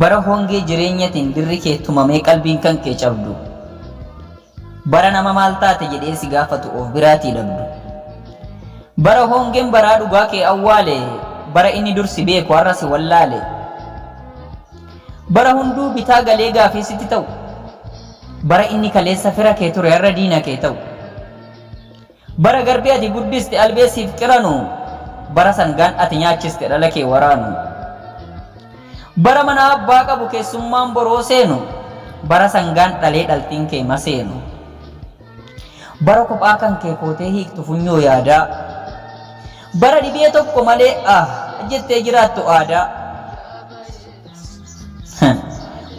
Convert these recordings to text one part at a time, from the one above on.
Bara hongee jireenyatiin dirri kee tumamee qalbiin kan kee cabdu. Bara nama maal taate jedhee si gaafatu of biraatii dhabdu. Bara hongeen baraa dhugaa kee awwaale, bara inni dur si beeku har'a si wallaale. Bara hunduu bitaa galee gaafii sitti ta'u. Bara inni kaleessa fira kee ture har'a diina kee ta'u. Bara garbi ati guddiste albee siif qiranu, bara sangaan ati nyaachiste dhala kee waraanu. Bara mana abbaa qabu keessummaan boroo seenu, bara sangaan dhalee dhaltiin kee maseenu. Bara kophaa kan kee kootee hiiktu funyoo yaadaa. Bara dhibee tokko malee ah jettee jiraattu aadaa.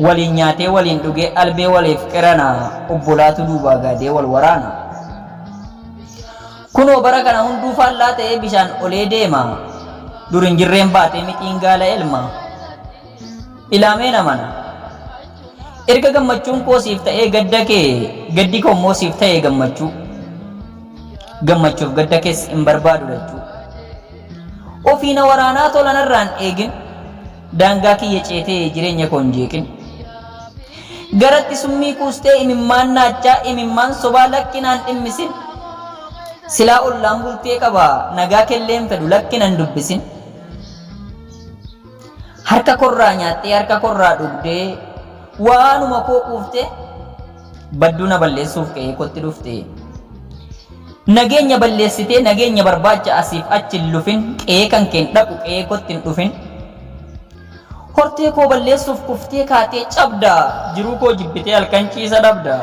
Waliin nyaatee waliin dhugee albee waliif qirana obbolaatu duubaa gaadee wal waraana. Kunoo bara kana hunduu faallaa ta'ee bishaan olee deema. Dur hin jirreen baatee mixiin gaala elma. Ilaamee namana. Erga gammachuun koo siif ta'ee gadda kee gaddi koo immoo siif ta'ee gammachuu. Gammachuuf gadda kees hin barbaadu lachuu. Ofii na waraanaa tola narraan eegin. Daangaa kiyya ceetee jireenya koo hin jeeqin. Garatti summii kuustee imimmaan naachaa imimmaan sobaa lakki naan dhimmisin. Silaa ollaan bultee qaba nagaa kellee hin fedhu lakki nan dubbisin. Harka korraa nyaattee harka korraa dhugdee waanuma koo quuftee badduu na balleessuuf qe'ee kootti dhufte. Nageenya balleessitee nageenya barbaacha asiif achi hin lufin qe'ee kan keen dhaqu qe'ee kootti hin dhufin. Hortee koo balleessuuf kuftee kaatee cabda jiruu koo jibbitee halkan ciisa dhabda.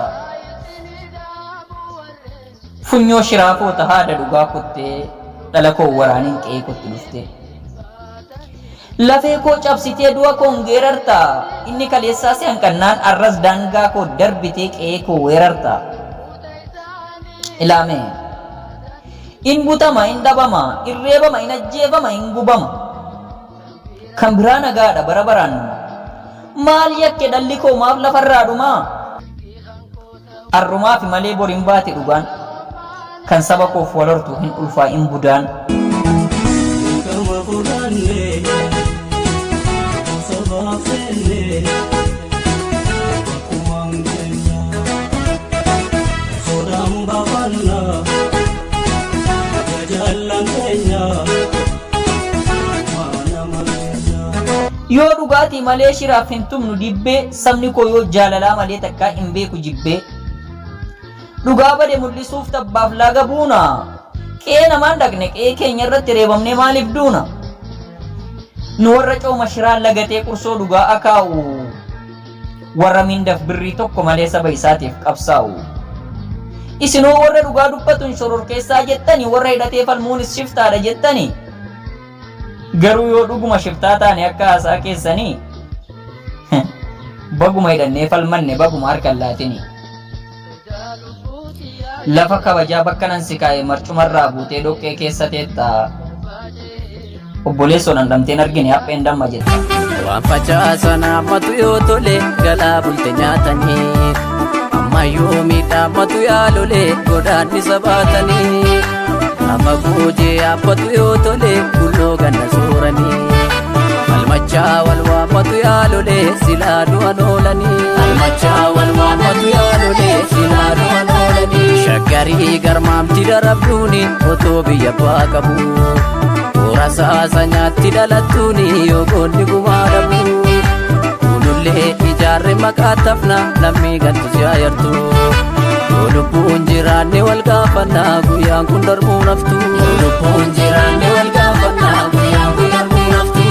Funyoo shiraa foota haada dhugaa kuttee dhala koo waraaniin qe'ee kootti dhuftee. Lafee koo cabsitee du'a koon geerarta inni kaleessaa si hanqannaan arras daangaa koo darbitee qe'ee koo weerarta. Ilaamee. In butama, in dhabama, in reebama, in ajjeefama, in gubama. Kan biraa nagaadha bara baraan numa. Maal yakke dhalli koo maaf lafarraa dhumaa? Arrumaafi malee bor hin baati dhugaan. Kan saba koof wal hortu hin ulfaa'in budaan. Dirqama fudhanne sabaaf seenne akkumaan keenya sodaan baafanna jaallan keenya maana keenya. Yoo dhugaatii malee shiraaf hin tumnu dibbee sabni koo yoo jaalalaa malee takkaa hin beeku jibbee. Dhugaa bade mul'isuuf tabbaaf laga buuna. Qe'ee namaan dhaqne qe'ee keenya irratti reebamnee maaliif duuna? Nu warra cooma shiraan lagatee qursoo dhugaa akaa'u. Warra mindaf birrii tokko malee saba isaatiif qabsaa'u. Isinoo warra dhugaa dubbatuun shororkeessaa jettani warra hidhatee falmuunis shiftaadha jettani. Garuu yoo dhuguma shiftaa taane akka haasaa keessanii baguma hidhannee falmanne baguma harka hin laatini. Lafa kabajaa bakka nan si kaa'e marcumarraa buutee dhoqqee keessa teetta. Obboleessoo dhandhamteen argine hapheen damma jetta. Waan facaasan hammatu yoo tole galaa bulte nyaatanii ammayyuu miidhaamatu yaa lole godaannisa baatanii lafa goojee yaabbatu yoo tole bulloo ganna sooranii falmachaa wal waammatu yaa lole silaa du'an oolanii falmachaa wal waammatu yaa lole silaa du'an oolanii shaggarii garmaamti darabduuni otoo biyya abbaa qabu. Toora saasa nyaatti dhalattuuni yoo goonni gumaa dhabu. Kuulullee ijaarre maqaa tafna lammii gantu si ayartu. Yoo lubbuun jiraanne wal gaafanna guyyaan kun darbuu naftu. Yoo lubbuun jiraanne wal gaafanna guyyaan kun darbuu naftu.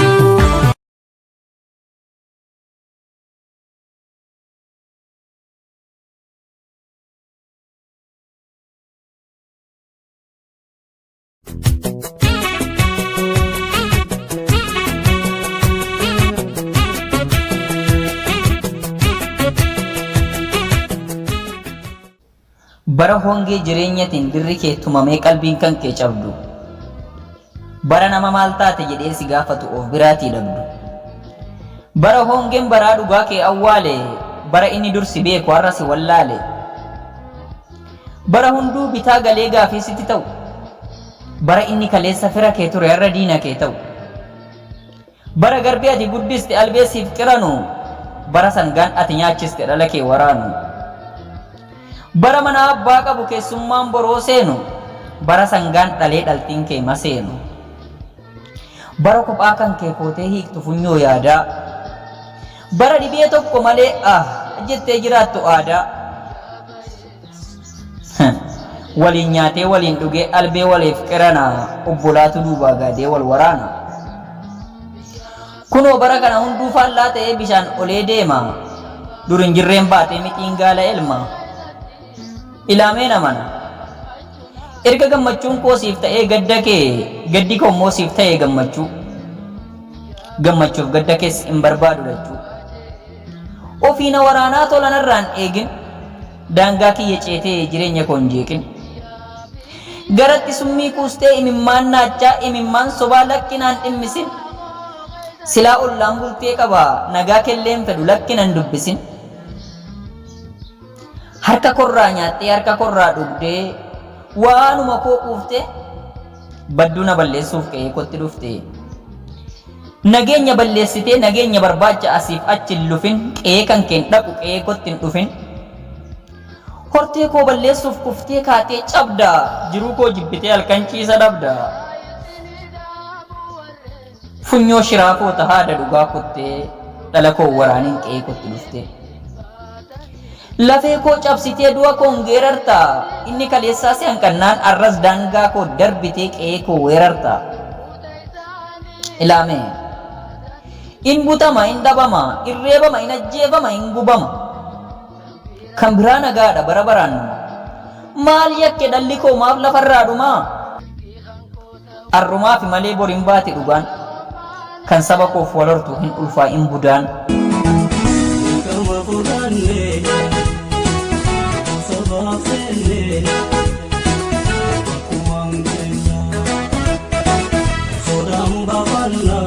Bara hongee jireenyatiin dirri kee tumamee qalbiin kan kee cabdu. Bara nama maal taate jedhee si gaafatu of biraatii dhabdu. Bara hongeen baraa dhugaa kee awwaale bara inni dur si beeku har'a si wallaale. Bara hunduu bitaa galee gaafii sitti ta'u. Bara inni kaleessa fira kee ture har'a diina kee ta'u. Bara garbi ati guddiste albee siif qiranu. Bara sangaan ati nyaachiste dhala kee waraanu. Bara mana abbaa qabu keessummaan boroo seenu. Bara sangaan dhalee dhaltiin kee maseenu. Bara kophaa kan kee kootee hiiktu funyoo yaadaa. Bara dhibee tokko malee ah jettee jiraattu aadaa. Waliin nyaatee waliin dhugee albee waliif qirana obbolaatu duubaa gaadee wal waraana. Kunoo bara kana hunduu faallaa ta'ee bishaan olee deema. Dur hin jirreen baatee mixiin gaala elma. Ilaameen amana. Erga gammachuun koo siif ta'ee gadda kee gaddi koo immoo siif ta'ee gammachuu. Gammachuuf gadda kees hin barbaadu lachuu. Ofii na waraanaa tola narraan eegin. Daangaa kiyya ceetee jireenya koo hin jeeqin. Garatti summii kuustee imimmaan naachaa imimmaan sobaa lakki naan dhimmisin. Silaa ollaan bultee qaba nagaa kellee hin fedhu lakki nan dubbisin. Harka korraa nyaattee harka korraa dhugdee waanuma koo quuftee badduu na balleessuuf qe'ee kootti dhufte. Nageenya balleessitee nageenya barbaacha asiif achi hin lufin qe'ee kan keen dhaqu qe'ee kootti hin dhufin. Hortee koo balleessuuf kuftee kaatee cabda jiruu koo jibbitee halkan ciisa dhabda. Funyoo shiraa koo tahaada dhugaa kuttee dhala koo waraaniin qe'ee kootti dhuftee. Lafee koo cabsitee du'a koon geerarta inni kaleessaa si hanqannaan arras daangaa koo darbitee qe'ee koo weerarta. Ilaamee. In butama, in dhabama, in reebama, in ajjeefama, in gubama. Kan biraa nagaadha bara baraan numa. Maal yakke dhalli koo maaf lafarraa dhumaa? Arrumaafi malee bor hin baati dhugaan. Kan saba koof wal hortu hin ulfaa'in budaan. Dirqama fudhanne sabaaf seenne akkumaan keenya sodaan baafanna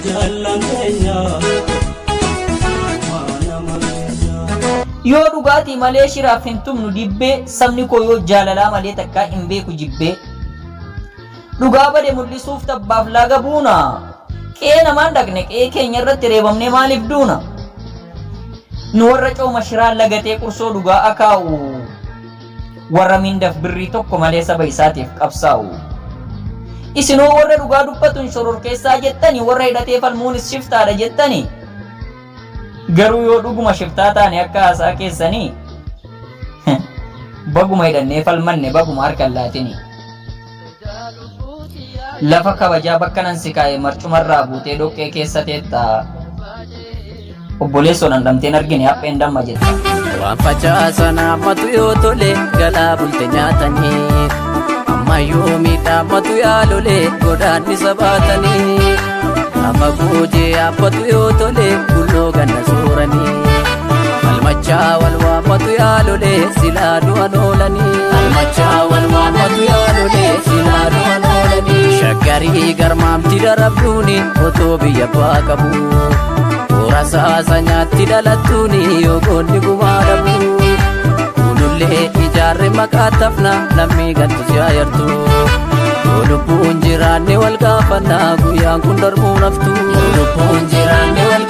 jaallan keenya maanama keenya. Yoo dhugaatii malee shiraaf hin tumnu dibbee sabni koo yoo jaalalaa malee takkaa hin beeku jibbee. Dhugaa bade mul'isuuf tabbaaf laga buuna. Qe'ee namaan dhaqne qe'ee keenya irratti reebamnee maaliif duuna? Nu warra cooma shiraan lagatee qursoo dhugaa akaa'u. Warra mindaf birrii tokko malee saba isaatiif qabsaa'u. Isinoo warra dhugaa dubbatuun shororkeessaa jettani warra hidhatee falmuunis shiftaadha jettani. Garuu yoo dhuguma shiftaa taane akka haasaa keessanii baguma hidhannee falmanne baguma harka hin laatini. Lafa kabajaa bakka nan si kaa'e marcumarraa buutee dhoqqee keessa teetta. Obboleessoo dhandhamteen argine hapheen damma jetta. Waan facaasan hammatu yoo tole galaa bulte nyaatanii. Ammayyuu miidhamatu yaa lole godaannisa baatanii. Gaafa goojee yaabbatu yoo tole bulloo ganna sooranii. Falmachaa wal waammatu yaa lole silaa du'an oolanii. Falmachaa wal waammatu yaa lole silaa du'an oolanii. Shaggarii garmaamti darabduuni otoo biyya abbaa qabu. Toora saasa nyaatti dhalattuuni yoo goonni gumaa dhabu. Kunullee ijaarre maqaa tafna lammii gantu si ayartu. Yoo lubbuun jiraanne wal gaafanna guyyaan kun darbuu naftu. Yoo lubbuun jiraanne wal